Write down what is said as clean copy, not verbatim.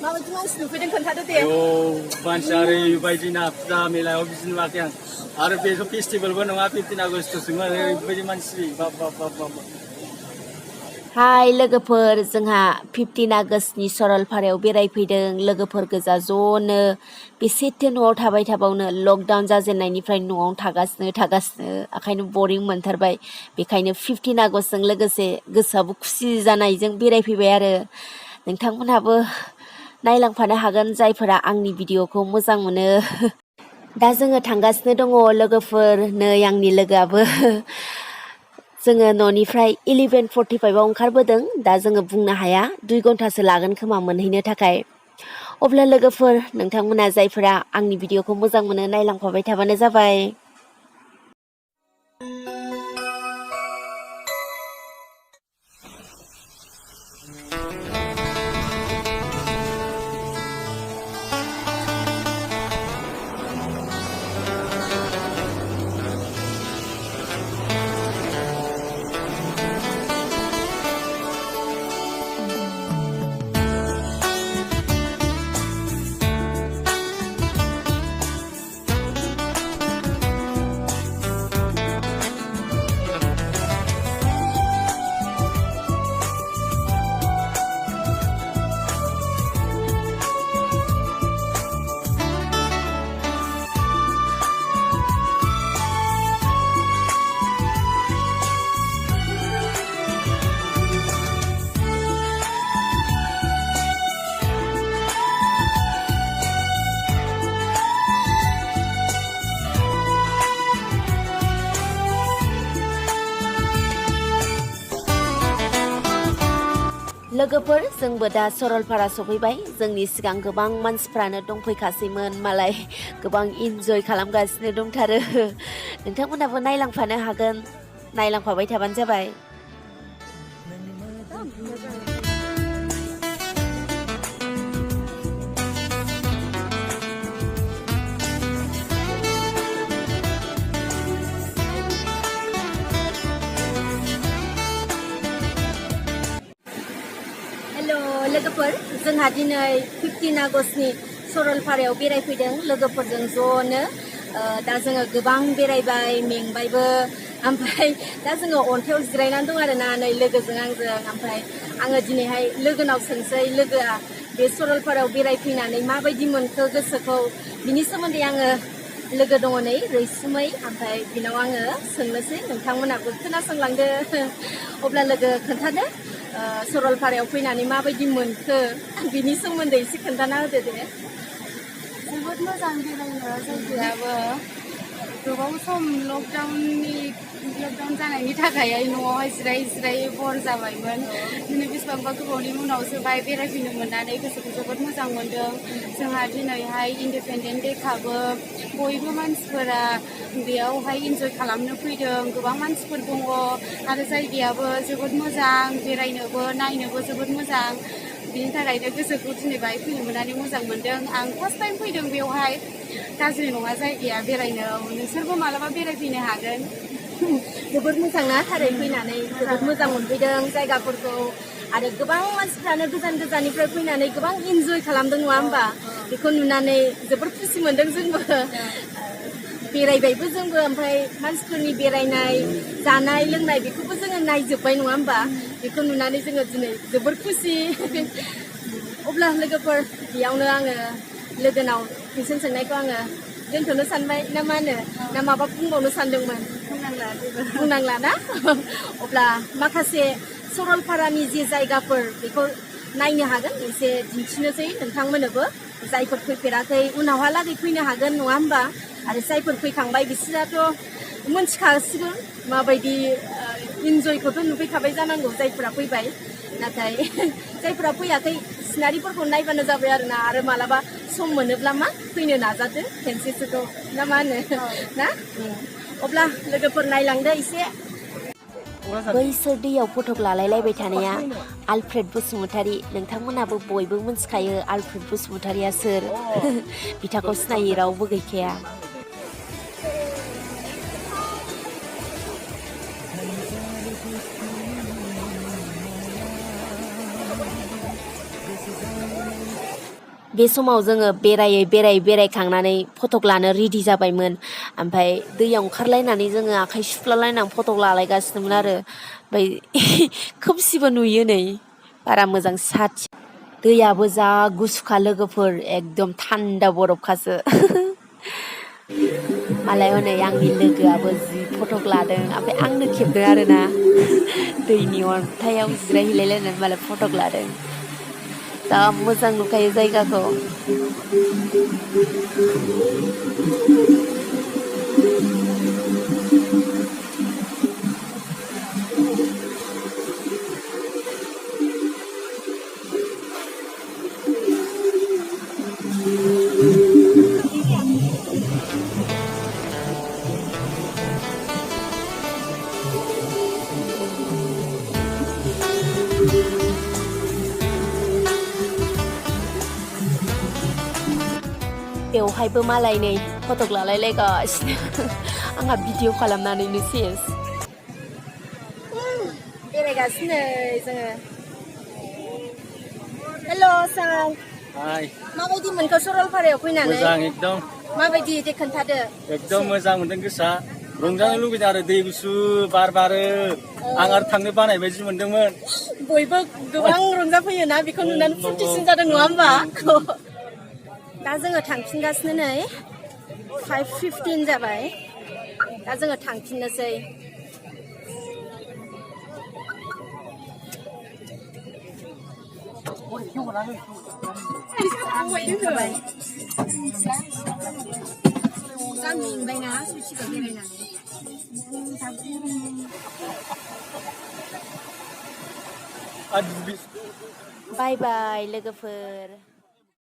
माबायदि मानसि नुफैदों खोन्थादो दे। मानसि ओरैबायदिना फुजा मेलायाव बिदिनो नुवाखै आं आरो बेथ' फेस्टिभेलबो नङा 15 आगष्ट'सोमोन ओरैबायदि मानसि बाब बाब बाब बाब। हाय लोगोफोर, जोंहा 15 आगष्टनि सरलपारायाव बेरायफैदों लोगोफोर गोजा ज'नो। बेसेथो न'आव थाबाय थाबावनो, लकडाउन जाजेननायनिफ्राय न'आवनो थागासिनो ओंखायनो बरिं मोनथारबाय। बेखायनो 15 आगष्टजों लोगोसे गोसोआबो खुसि जानायजों बेरायफैबाय आरो। नोंथांमोनहाबो नायलांफानो हागोन जायफोरा आंनि भिडिअखौ मोजां मोनो। दा जोङो थांगासिनो दङ लोगोफोर, नै आंनि लोगोआबो। जोङो न'निफ्राय 11:45 आव ओंखारबोदों। दा जोङो बुंनो हाया 2 घन्टासो लागोन खोमा मोनहैनो थाखाय। अब्ला लोगोफोर, नोंथांमोना जायफोरा आंनि भिडिअखौ मोजां मोनो नायलांफाबाय थाबानो जाबाय। लोगोफोर, जोंबो दा सरलपारा सफैबाय। जोंनि सिगां गोबां मानसिफ्रानो दंफैखासैमोन, मालाय गोबां इन्जय खालामगासिनो दंथारो। नोंथांमोनहाबो नायलांफानो हागोन, नायलांफाबाय थाबानो जाबाय। लोगोफोर, जोंहा दिनै 15 आगष्टनि सरलपारायाव बेरायफैदों लोगोफोरजों ज'नो। दा जोङो गोबां बेरायबाय, मेंबायबो। ओमफ्राय दा जोङो अन्थायाव जिरायनानै दं आरोना, नै लोगोजों आंजों। ओमफ्राय आङो दिनैहाय लोगोनाव सोंसै, लोगोआ बे सरलपारायाव बेरायफैनानै माबायदि मोनखो गोसोखौ, बिनि सोमोन्दै आङो लोगो दङ नै रैसुमै। ओमफ्राय बिनाव आङो सोंनोसै, नोंथांमोनाबो खोनासंलांदो। अब्ला लोगो खोन्थादो, सरलपारायाव फैनानै माबायदि मोनखो बिनि सोमोन्दै एसे खोन्थाना होदो दे। जोबोद मोजां बेरायनो, जायगायाबो गोबाव सम लकडाउन जानायनि थाखाय न'आवहाय जिरायै बर जाबायमोन। दिनै बेसेबांबा गोबावनि उनावसो बाहाय बेरायफैनो मोननानै गोसोखौ जोबोद मोजां मोनदों। जोंहा दिनैहाय इन्डिपेन्डेन्ट दे खाबो, बयबो मानसिफोरा बेयावहाय इन्जय खालामनो फैदों, गोबां मानसिफोर दङ आरो जायगायाबो जोबोद मोजां, बेरायनोबो नायनोबो जोबोद मोजां। बिनि थाखायनो गोसोखौ दिनै बाहाय फैनो मोननानै मोजां मोनदों। आं फार्स्ट टाइम फैदों बेवहाय, गाज्रि नङा जायगाया बेरायनो, नोंसोरबो मालाबा बेरायफैनो हागोन। जोबोद मोजां ना, थारै फैनानै जोबोद मोजां मोनफैदों जायगाफोरखौ। आरो गोबां मानसिफ्रानो गोजान गोजाननिफ्राय फैनानै गोबां इन्जय खालामदों नङा होमबा? बेखौ नुनानै जोबोद खुसि मोनदों जोंबो। बेरायबायबो जोंबो, ओमफ्राय मानसिफोरनि बेरायनाय, जानाय लोंनाय बेखौबो जोङो नायजोब्बाय नङा होमबा? बेखौ नुनानै जोङो दिनै जोबोद खुसि। अब्ला लोगोफोर, बेयावनो आङो लोगोनाव कुइसन सोंनायखौ आङो दोनथ'नो सानबाय, ना मा होनो? ना माबा बुंबावनो सानदोंमोन? बुंनांला ना? अब्ला माखासे सरलपारानि जे जायगाफोर बेखौ नायनो हागोन, एसे दिन्थिनोसै नोंथांमोननोबो। जायफोर फैफेराखै उनावहालागै फैनो हागोन नङा होमबा? आरो जायफोर फैखांबाय बिसोराथ' मोनथिखासिगोन माबायदि इन्जयखौथ' नुफैखाबाय जानांगौ जायफोरा फैबाय। नाथाय जायफोरा फैयाखै सिनारिफोरखौ नायबानो जाबाय आरोना। आरो मालाबा सम मोनोब्ला मा फैनो नाजादो खेनसेसोखौ, ना मा होनो? ना? अब्ला लोगोफोर नायलांदो एसे। बैसोर दैयाव फटक लालायलायबाय थानाया आलफ्रेड बसुमतारी। नोंथांमोनाबो बयबो मिथिखायो आलफ्रेड बसुमतारीया सोर। बिथांखौ सिनायै रावबो गैखाया। बे समाव जोङो बेरायखांनानै फटक लानो रेडि जाबायमोन ओमफ्राय दैयाव ओंखारलायनानै जोङो आखाइ सुफ्लालायनानै फटक लालायगासिनोमोन आरो ओमफ्राय खोमसिबो नुयो नै बारा मोजां साथि दैयाबो जा गुसुखा लोगोफोर एकदम थान्दा बरफखासो मालाय हनै आंनि लोगोआबो जि फटक लादों ओमफ्राय आंनो खेबदों आरोना दैनि अन्थायाव जिरायहैलायलायनानै मालाय फटक लादों जा मोजां नुखायो जायगाखौ बेवहायबो मालाय नै फटक लालायलायगासिनो आंहा भिडिअ खालामनानैनो सेस बेरायगासिनो जोङो हेल' सार हाय माबायदि मोनखो सरलपारायाव फैनानै मोजां एकदम माबायदि दे खोन्थादो एकदम मोजां मोनदों गोसोआ रंजानो लुगैदों आरो दै गुसु बार बारो आं आरो थांनो बानाय बायदि मोनदोंमोन बयबो गोबां रंजाफैयोना बेखौ नुनानै फुरथिसिन जादों नङा होमबा दा जोङो थांफिनगासिनो नै 5:15 जाबाय दा जोङो थांफिननोसै जा मेंबायना सुइसिगाव बेरायनानै बाय बाय लोगोफोर